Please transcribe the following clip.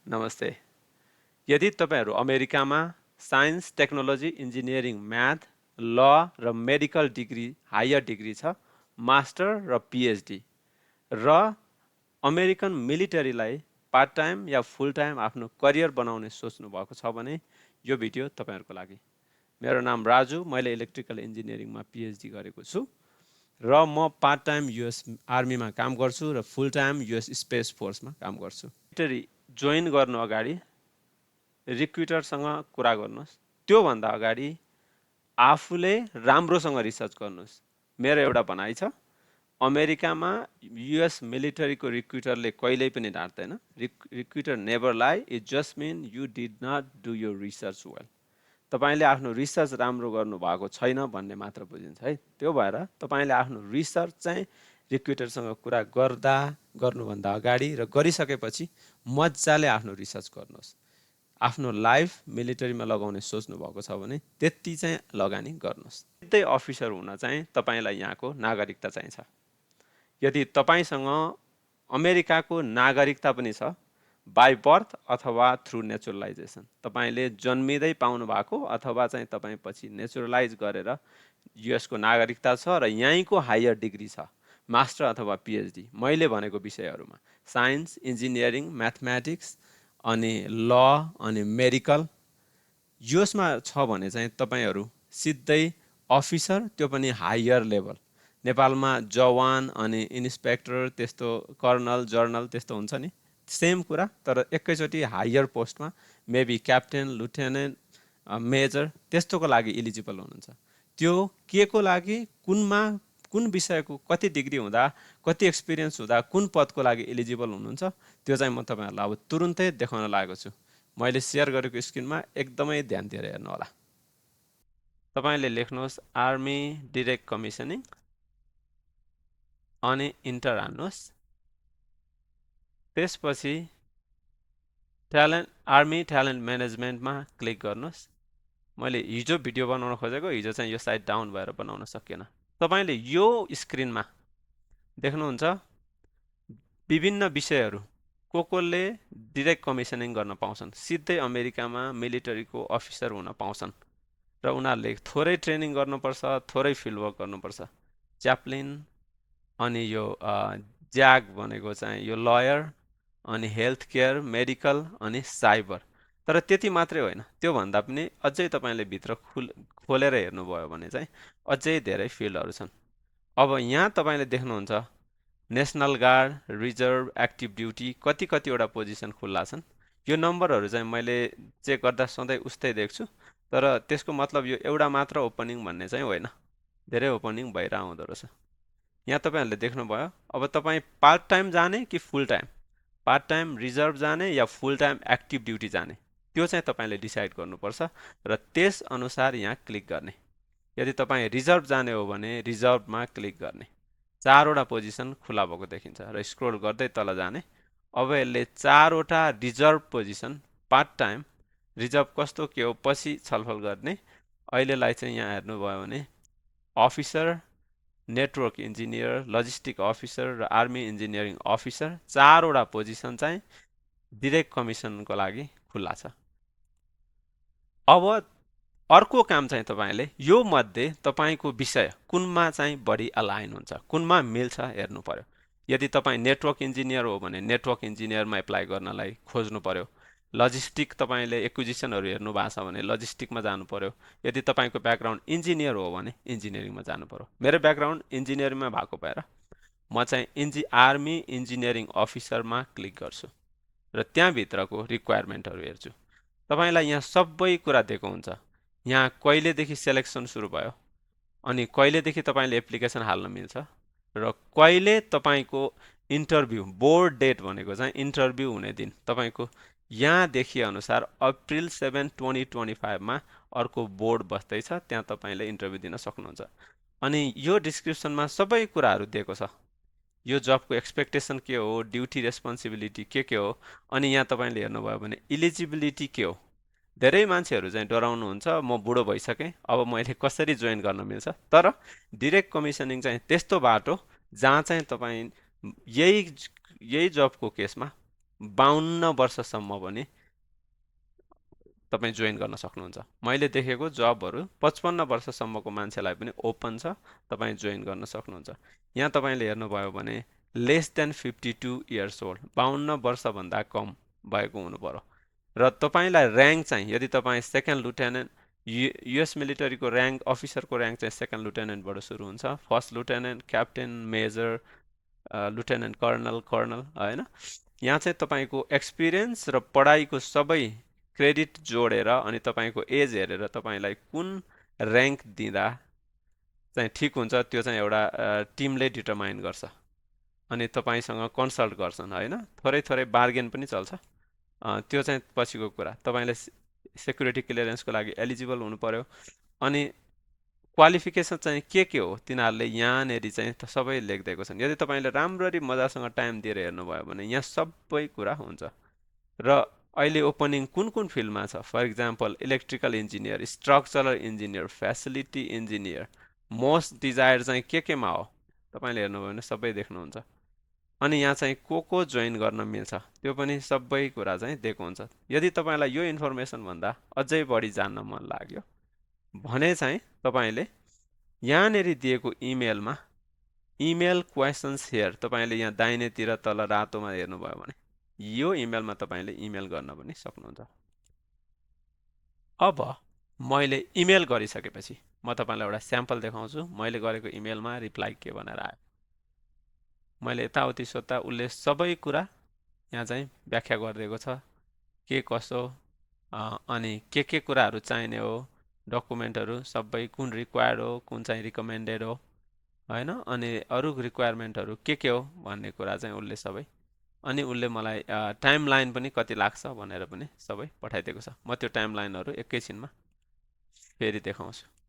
नमस्ते। यदि तपाईहरू अमेरिकामा साइन्स, टेक्नोलोजी, इन्जिनियरिङ, म्याथ, ल र मेडिकल डिग्री, हायर डिग्री छ, मास्टर र पिएचडी र अमेरिकन मिलिटरीलाई पार्ट टाइम या फुल टाइम आफ्नो करियर बनाउने सोच्नु भएको छ भने यो भिडियो तपाईहरुको लागि। मेरो नाम राजु, मैले इलेक्ट्रिकल इन्जिनियरिङमा पिएचडी गरेको छु र म पार्ट टाइम युएस आर्मीमा काम गर्छु र फुल टाइम युएस स्पेस फोर्समा काम गर्छु। मिलिटरी जोइन गर्नु अगाडि रिक्रुटरसँग कुरा गर्नुहोस्। त्यो भन्दा अगाडि आफूले राम्रोसँग रिसर्च गर्नुहोस्। मेरो एउटा भनाइ छ, अमेरिकामा युएस मिलिटरीको रिक्रुटरले कहिल्यै पनि ढाँट्दैन। Recruiter never lie, it just mean you did not do your research well. तपाईले आफ्नो रिसर्च राम्रो गर्नु भएको छैन भन्ने मात्र बुझिन्छ है। त्यो भएर तपाईले आफ्नो रिसर्च चाहिँ रिक्रुटरसँग कुरा गर्नुभन्दा अगाडि र गरिसकेपछि मजाले आफ्नो रिसर्च गर्नुहोस्। आफ्नो लाइफ मिलिटरीमा लगाउने सोच्नु भएको छ भने त्यति चाहिँ लगानी गर्नुहोस्। सिधै अफिसर हुन चाहिँ तपाईलाई यहाँको नागरिकता चाहिन्छ। यदि तपाईसँग अमेरिकाको नागरिकता पनि छ, बाई बर्थ अथवा थ्रु नेचुरलाइजेसन, तपाईले जन्मिँदै पाउनु भएको अथवा चाहिँ तपाई पछि नेचुरलाइज गरेर युएसको नागरिकता छ र यहीँको हायर डिग्री छ, मास्टर अथवा पिएचडी, मैले भनेको विषयहरूमा साइन्स, इन्जिनियरिङ, म्याथमेटिक्स अनि ल अनि मेडिकल यसमा छ भने चाहिँ तपाईहरू सिधै अफिसर, त्यो पनि हायर लेभल। नेपालमा जवान अनि इन्स्पेक्टर, त्यस्तो कर्नल, जर्नल त्यस्तो हुन्छ नि, सेम कुरा, तर एकैचोटि हायर पोस्टमा मेबी क्याप्टेन, लुटेनेन्ट, मेजर त्यस्तोको लागि इलिजिबल हुनुहुन्छ। त्यो के को लागि, कुन विषयको कति डिग्री हुँदा, कति एक्सपिरियन्स हुँदा कुन पदको लागि इलिजिबल हुनुहुन्छ, त्यो चाहिँ म तपाईहरुलाई अब तुरुन्तै देखाउन लागेको छु। मैले शेयर गरेको स्क्रिनमा एकदमै ध्यान दिएर हेर्नु होला। तपाईले लेख्नुहोस् आर्मी डाइरेक्ट कमिसनिङ अनि इन्टर हान्नुहोस्। त्यसपछि आर्मी ट्यालेन्ट म्यानेजमेन्टमा क्लिक गर्नुहोस्। मैले हिजो भिडियो बनाउन खोजेको, हिजो चाहिँ यो साइट डाउन भएर बनाउन सकिएन। तपाईले यो स्क्रिनमा देख्नुहुन्छ विभिन्न विषयहरू कोले डाइरेक्ट कमिसनिङ गर्न पाउँछन्, सिधै अमेरिकामा मिलिटरीको अफिसर हुन पाउँछन् र उनीहरूले थोरै ट्रेनिङ गर्नुपर्छ, थोरै फिल्ड वर्क गर्नुपर्छ। च्याप्लिन अनि यो ज्याग भनेको चाहिँ यो लयर अनि हेल्थ केयर, मेडिकल अनि साइबर। तर त्यति मात्रै होइन, त्यो भन्दा पनि अझै तपाईले भित्र खोलेर हेर्नुभयो भने चाहिँ अझै धेरै फिल्डहरू छन्। अब यहाँ तपाईले देख्नुहुन्छ national guard, reserve, active duty, कतिवटा पोजिसन खुल्ला छन्। यो नम्बरहरू चाहिँ मैले चेक गर्दा सधैँ उस्तै देख्छु, तर त्यसको मतलब यो एउटा मात्र ओपनिङ भन्ने चाहिँ होइन, धेरै ओपनिङ भइरहेको हुँदो रहेछ। यहाँ तपाईहरुले देख्नुभयो। अब तपाई पार्ट टाइम जाने कि फुल टाइम, पार्ट टाइम रिजर्भ जाने या फुल टाइम एक्टिभ ड्युटी जाने, त्यो चाहिँ तपाईले डिसाइड गर्नुपर्छ र त्यस अनुसार यहाँ क्लिक गर्ने। यदि तपाई रिजर्भ जाने हो भने रिजर्भमा क्लिक गर्ने। चारवटा पोजिसन खुला भएको देखिन्छ र स्क्रोल गर्दै तल जाने। अब यसले चारवटा reserve position, part time reserve कस्तो के हो पछि छलफल गर्ने। अहिलेलाई चाहिँ यहाँ हेर्नुभयो भने officer, network engineer, logistic officer र आर्मी इन्जिनियरिङ अफिसर, चारवटा पोजिसन चाहिँ डाइरेक्ट कमिसनको लागि खुल्ला छ। अब अर्को काम चाहिँ तपाईले यो मध्ये तपाईको विषय कुनमा चाहिँ बढी अलाइन हुन्छ, कुनमा मिल्छ हेर्नु पर्यो। यदि तपाई नेटवर्क इन्जिनियर हो भने नेटवर्क इन्जिनियरमा एप्लाई गर्नलाई खोज्नु पर्यो। लजिस्टिक तपाईले एक्विजिसनहरू हेर्नु भएको छ भने लजिस्टिकमा जानु पर्यो। यदि तपाईको ब्याकग्राउन्ड इन्जिनियर हो भने इन्जिनियरिङमा जानु पर्यो। मेरो ब्याकग्राउन्ड इन्जिनियरिङमा भएको भएर म चाहिँ आर्मी इन्जिनियरिङ अफिसरमा क्लिक गर्छु र त्यहाँभित्रको रिक्वायरमेन्टहरू हेर्छु। तपाईलाई यहाँ सबै कुरा दिएको हुन्छ। यहाँ कहिलेदेखि सेलेक्सन सुरु भयो अनि कहिलेदेखि तपाईले एप्लिकेसन हाल्न मिल्छ र कहिले तपाईको इन्टरभ्यू, बोर्ड डेट भनेको चाहिँ इन्टरभ्यू हुने दिन तपाईको यहाँ देखिए अनुसार अप्रिल 7, 2025 मा अर्को बोर्ड बस्दैछ, त्यहाँ तपाईले इन्टरभ्यू दिन सक्नुहुन्छ। अनि यो डिस्क्रिप्सनमा सबै कुराहरू दिएको छ। यो जबको एक्सपेक्टेसन के हो, ड्युटी रेस्पोन्सिबिलिटी के हो, अनि यहाँ तपाईले हेर्नुभयो भने इलिजिबिलिटी के हो। धेरै मान्छेहरू चाहिँ डराउनुहुन्छ, म बुढो भइसकेँ, अब मैले कसरी जोइन गर्न मिल्छ। तर डाइरेक्ट कमिसनिङ चाहिँ त्यस्तो बाटो जहाँ चाहिँ तपाई यही जबको केसमा 52 वर्षसम्म पनि तपाईँ जोइन गर्न सक्नुहुन्छ। मैले देखेको जबहरू 55 वर्षसम्मको मान्छेलाई पनि ओपन छ, तपाईँ जोइन गर्न सक्नुहुन्छ। यहाँ तपाईँले हेर्नुभयो भने लेस देन 52 इयर्स ओल्ड, 52 वर्षभन्दा कम भएको हुनु पर्यो। र तपाईँलाई ऱ्याङ्क चाहिँ यदि तपाईँ सेकेन्ड लुटेनेन्ट, युएस मिलिटरीको ऱ्याङ्क, अफिसरको ऱ्याङ्क चाहिँ सेकेन्ड लुटेनेन्टबाट सुरु हुन्छ, first lieutenant, captain, major, lieutenant colonel, colonel, होइन। यहाँ चाहिँ तपाईँको एक्सपिरियन्स र पढाइको सबै क्रेडिट जोडेर अनि तपाईँको एज हेरेर तपाईँलाई कुन ऱ्याङ्क दिँदा चाहिँ ठिक हुन्छ त्यो चाहिँ एउटा टिमले डिटरमाइन गर्छ अनि तपाईँसँग कन्सल्ट गर्छन्, होइन। थोरै थोरै बार्गेन पनि चल्छ, त्यो चाहिँ पछिको कुरा। तपाईँले सेक्युरिटी क्लियरेन्सको लागि एलिजिबल हुनु पर्यो अनि क्वालिफिकेसन चाहिँ के हो तिनीहरूले यहाँनिर चाहिँ सबै लेखिदिएको छन्। यदि तपाईँले राम्ररी मजासँग टाइम दिएर हेर्नुभयो भने यहाँ सबै कुरा हुन्छ। र अहिले ओपनिङ कुन कुन फिल्डमा छ, for example electrical engineer, structural engineer, facility engineer, most desire चाहिँ केमा हो तपाईँले हेर्नुभयो भने सबै देख्नुहुन्छ। अनि यहाँ चाहिँ को जोइन गर्न मिल्छ त्यो पनि सबै कुरा चाहिँ दिएको हुन्छ। यदि तपाईँलाई यो इन्फर्मेसनभन्दा अझै बढी जान्न मन लाग्यो भने चाहिँ तपाईँले यहाँनिर दिएको इमेलमा इमेल क्वेसन्स हियर, तपाईँले यहाँ दाहिनेतिर तल रातोमा हेर्नुभयो भने यो इमेलमा तपाईँले इमेल गर्न पनि सक्नुहुन्छ। अब मैले इमेल गरिसकेपछि म तपाईँलाई एउटा स्याम्पल देखाउँछु। मैले गरेको इमेलमा रिप्लाई के भनेर आयो। मैले यताउति सोद्धा उसले सबै कुरा यहाँ चाहिँ व्याख्या गरिदिएको छ, के कसो अनि के कुराहरू चाहिने हो, डकुमेन्टहरू सबै कुन रिक्वायर्ड हो, कुन चाहिँ रिकमेन्डेड हो, होइन। अनि अरू रिक्वायरमेन्टहरू के हो भन्ने कुरा चाहिँ उसले सबै, अनि उसले मलाई टाइम लाइन पनि कति लाग्छ भनेर पनि सबै पठाइदिएको छ। म त्यो टाइम लाइनहरू एकैछिनमा फेरि देखाउँछु।